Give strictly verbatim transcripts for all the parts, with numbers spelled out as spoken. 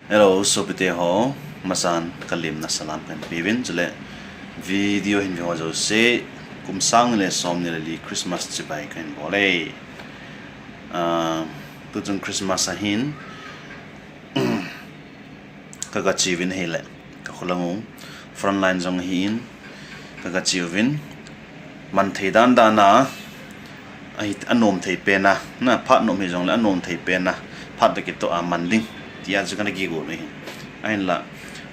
Hello, sopite ho, masan kalimna salam kahin peuvin, chule video hin ve ho jouse, kum sang ni le som ni le li Christmas chibai kahin bol e. Ah, tuchung Christmas ahin, ka, kache uvin ahile, ka kholang u, frontline jong ahin, ka, kache uvin, man thei dan dan a, ahi, anom thei pen a, na phat nom hi jongle anom thei pen a, phat toh kitoh a man ding, tia chu kana kigol u ahi. Ahinla,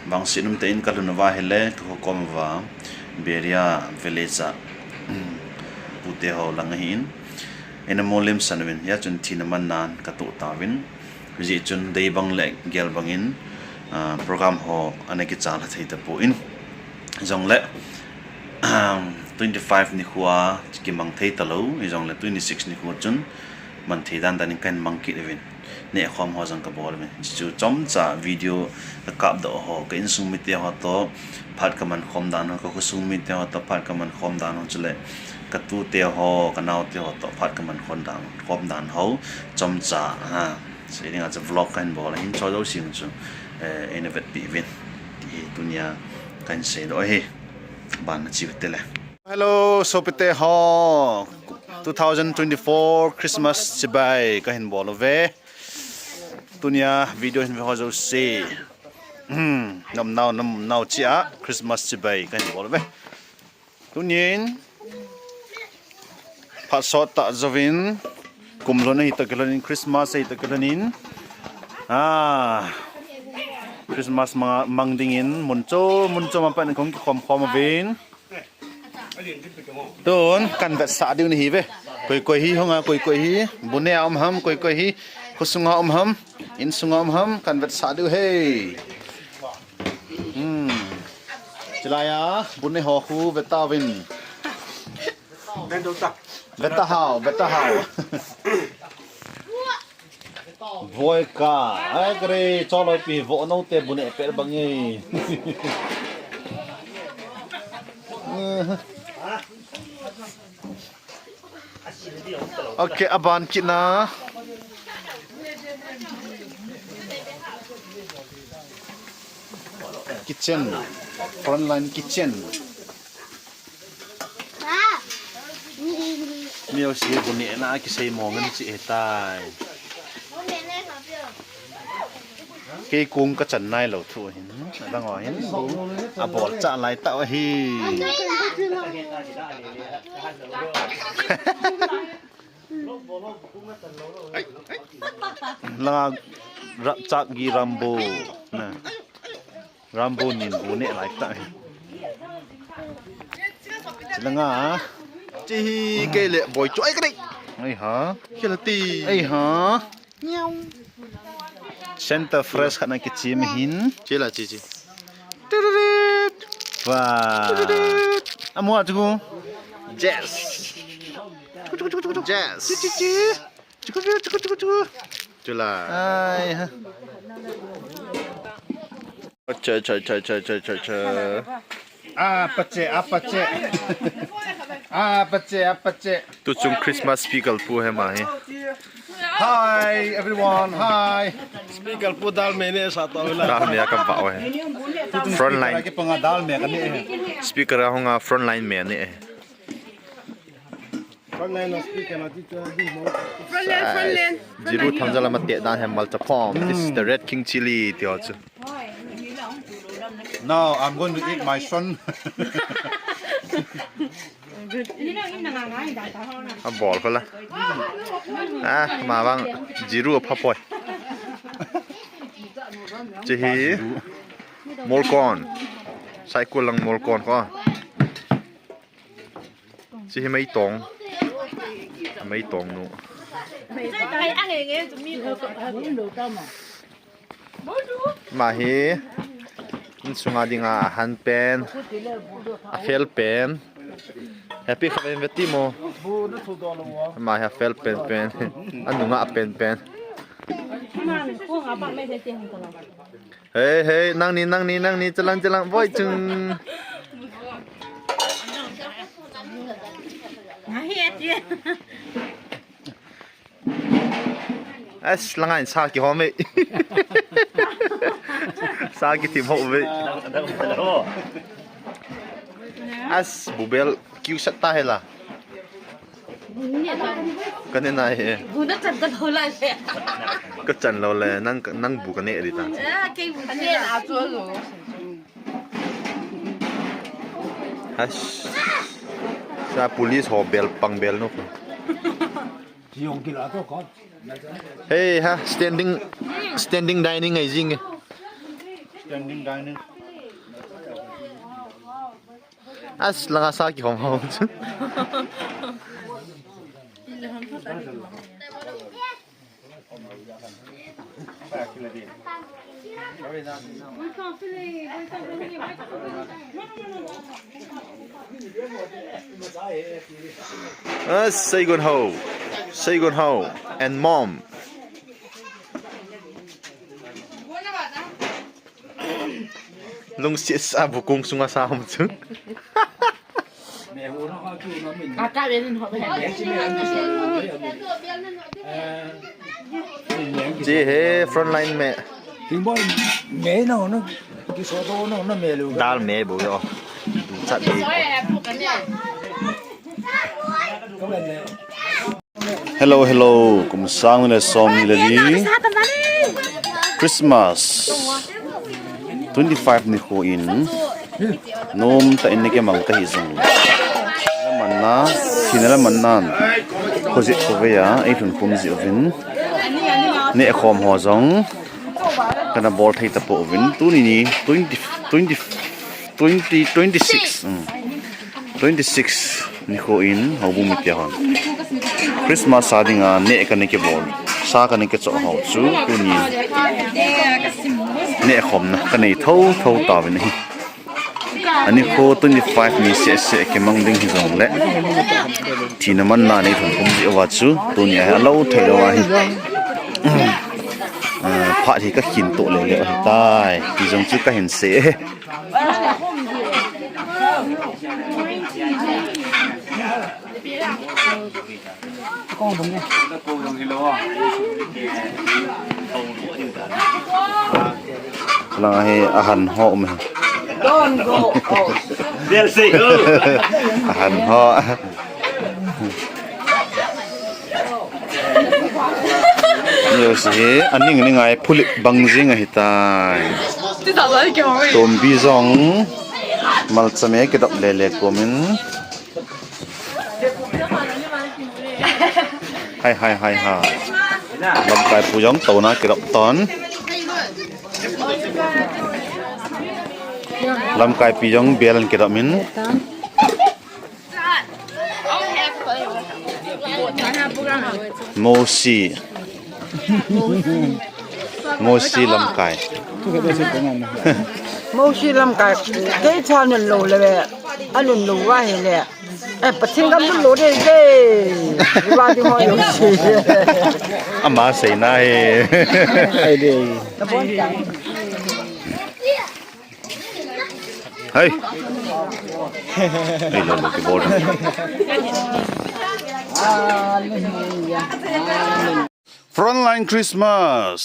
vangset um tah in kalhun uva ahile, ka khokom uva, Beria village a, pute ho lang ahin, eina molem san uvin, hia chun thina man nan katoh tauvin, hijeh chun dei bang le gel bangin, ah, program ho ana kichalha thei tapon. Jongle, twenty five nikho a kimang thei talou, hijongle twenty six nikho chun man thei dan dan in kahin mang kit uvin. Nehkhom ho jong kabol uvin. Chu chomcha video kakap doh ho, ka insung mite ho toh phat kaman khom dan ho, ka khosung mite ho toh phat kaman khom dan ho, chule ka tute ho, ka naote ho toh phat kaman khom dan, khom dan ho, chomcha, ha. Sei dinga chu vlog kahin bol ahin, chu jouse chu, eh, eina vetpi uvin. Ti hi tunia kahin seidoh ahi. Ban na che ute le. Hello, sopite ho. Two thousand twenty-four Christmas chibai kahin bol uve. Tunia video hin ve ho jouse, hmm, nomnau, nomnau cheh a Christmas chibai kahin bol uve. Tunin phat sot tah jouvin, kum lhun ahi toh kilhonin, Christmas ahi toh kilhonin, ah, Christmas mang, mang dingin mun chom, mun chom a pat in kahung kikhom khom uvin. Tun kahin vetsah diu ahi ve. Koi koi hi hung a, koi koi hi bu neh a um ham, koi koi hi khosunga um ham, insunga um ham, kahin vetsah diu ahi. Hmm. Chulai a bu neh ho khu ve tauvin. Ve tahao, ve tahao. Voi ka, ai kare, cholo pi vo no te bu neh pet bang e. Okay, aban kit na. Kitchen, frontline kitchen. Mi jouse bu neh na kisei mong in che ahitai. Kei kong kachan nailou thu ahin, adang ho hin, abol chah lai tah ahi. Langa rap chak gi Rambo. Na. Rambo nin bu neh lai tah ahi. Chulanga. Chi hi kei le boi chu ai ka dei. Ai ha. Kei la ti. Ai ha. Center fresh khat na kichim hin. Chi la chi chi. Tururut. Wa. Tururut. Amu a chu. Yes. Yes. Chu chu chu chu chu. Chu chu chu. Chu chu chu chu chu chu. Chu la. Ai ha. Acha, acha, acha. Apache, apache. Apache, apache. Tuchung Christmas speaker pu hi ama hi. Hi, everyone. Hi. Speaker pu dal me ne sa to la. Dal me a ka ba we. Frontline. Ki panga dal me ka ne. Speaker a hung a frontline me ne. Frontline, frontline. Jiru thamjal ama te dan hem malcha pom. This is the red king chili ti ho chu. Now I'm going to eat my son. Abol phala. Ah, ma bang jiru apha poi. Chi hi molkon. Saikul lang molkon ko. Chi hi meitong. Meitong nu. Ama hi insunga dinga ahan pen, afel pen. Happy khaven veti mo. Ama hi afel pen pen. Anunga pen pen. Hey, hey, nangni, nangni, nangni, chalang, chalang, voi chung. As, langai sa kihom e. Ka kithim ho ve. As bubel kiu sat ta hela. Ka ne nai he. Ka chan lo le, nang, nang bu ka ne di ta. As. Sa police ho bel pang bel no. Hey ha, standing, standing dining ai jing e. Standing dining. As langa sa kihom ho. Uh, Saigon Ho, Saigon Ho, and mom. Lungsiat sa bukung sunga sa hom chu. Chi he frontline me. Dal me bu yo. Chat di. Hello, hello. Kum sang ni le som ni le li. Christmas twenty-five nikho in nom tah in nei kimang ta hi jong. Manna, thina le manna. Khoji khovei a, ei lhun khum ji uvin. Neh khom ho jong kana bol thei ta pouvin. Tuni ni twenty, twenty, twenty, twenty-six. Um. Twenty-six nikho in houbung mite hon Christmas a dinga neh kana kibol, sa kana kichoh ho chu tuni neh khomna kanei tho tho tauvin ahi. Anikho twenty-five ni seh seh kimang ding hi jongle thina manna nei lhun khum ji uva chu tuni a hi alou thei lou ahi. Ah, phat hi kakhin to le le ahi tai. Ti jong chu kahin sei e. Lang hi ahan ho um e. Ahan ho. News hi aning ning a phulip bang jing ahi tai. Tombi jong malcha me kidop le le komin. Hai hai hai hai. Lamkai pu jong tona kidop ton. Lamkai pi jong bel an kidop min. Mosi. Mosi lamkai. Mosi lamkai. Kei cha nun lou le. Anun lou va hi le. Eh, Pathen gam nun lou de de. Va di ho yo si. Ama sei na he. Ai de. Hey. Hey, lo, lo, kibol. Frontline Christmas.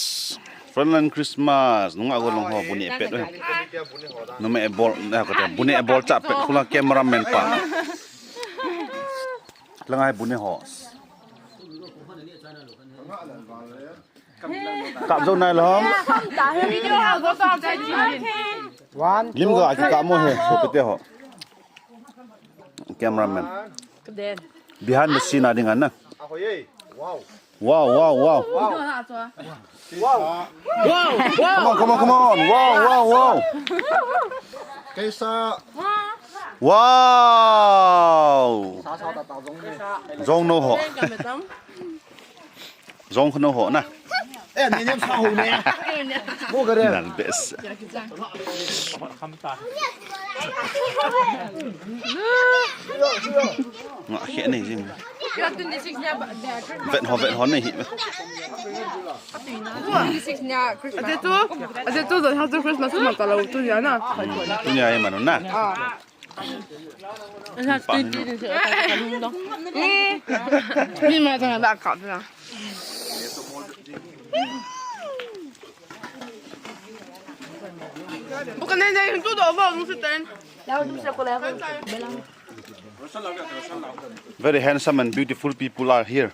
Frontline Christmas. Nunga golong ho, bu neh pet, eh. Numei bol, eh, kata, bu neh bol cha pet khula cameraman pa. Langai bu neh ho. Kap jou nai lou ham. Lim ga ki kap mo he, sopite ho. Cameraman. Behind the scene a ding ana. Wow, wow, wow. Wow. Wow. Come on, come on, come on. Wow, wow, wow. Kaisa. Wow. Jong no ho. Jong kho no ho na. Eh, ni nem sa ho ne. Mo ka de. Nal bes. Nga khe nei jing. Vet ho, vet ho nei hi. Ate tu, ate tu, ate tu Christmas ma ta lo tu ya na. Tu ya ma no na. Ah. Ni ma ta da ka na. Very handsome and beautiful people are here.